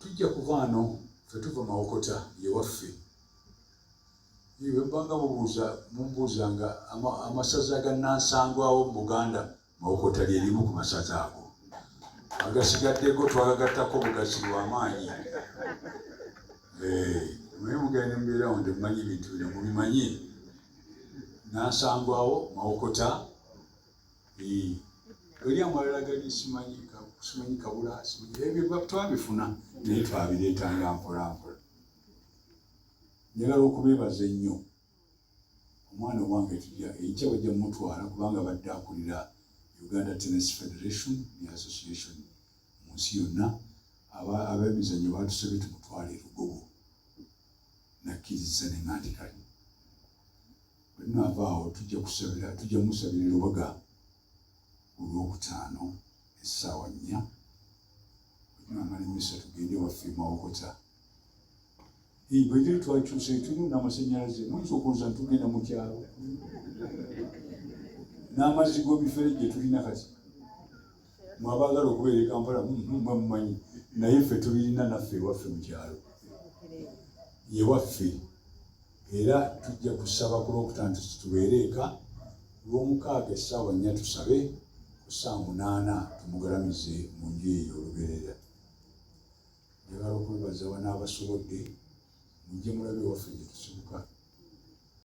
Tujja kuvaano ffe tuva Mawokota yewaffe. Bwe mbanga mubuuza mumbuuzanga amasaza ga nansangwawo mu Buganda, Mawokota lye limu ku masaza ago. Agasigaddeko twagagattako bugazi lw'amaanyi. Naye mugenda mubeerawo nti mumanyi ebintu bino mubimanyi. Nansangwawo, Mawokota, eri amalala gali simanyi simanyi kabula simanyi ebyo twabifuna naye twabireetanga mpola mpola. Njagala okubeebaza ennyo. Omwana owange tujja enkya bajja mumutwala kubanga abadde akulira Uganda Tennis Federation ne Association mu nsi yonna. Ab'emizannyo batusabye tumutwale e Lugogo, nakkiriza ne nga nti kale bwe tunaava awo tujja kusabira tujja musabira e Lubaga ku Lwokutaano essaawa 4. Bwe tunaamala emmisa tugende ewaffe e Mawokota. Bwe twakyuse tulina n'amasannyalaze, muyinza okulowooza nti tugenda mu kyalo n'amazzi g'omifere gye tulina kati. Mwe abaagala okubeera e Kampala mwe mumanyi, naye ffe tubirina naffe ewaffe mu kyalo yewaffe. Era tujja kusaba ku Lwokutaano tubeere eka, Lwomukaaga essaawa 4 tusabe, ku ssaawa 8 tumugalamize mu nju eyo olubeerera. Njagala okwebaza wano abasobodde mujje mulabe ewaffe gye tusibuka.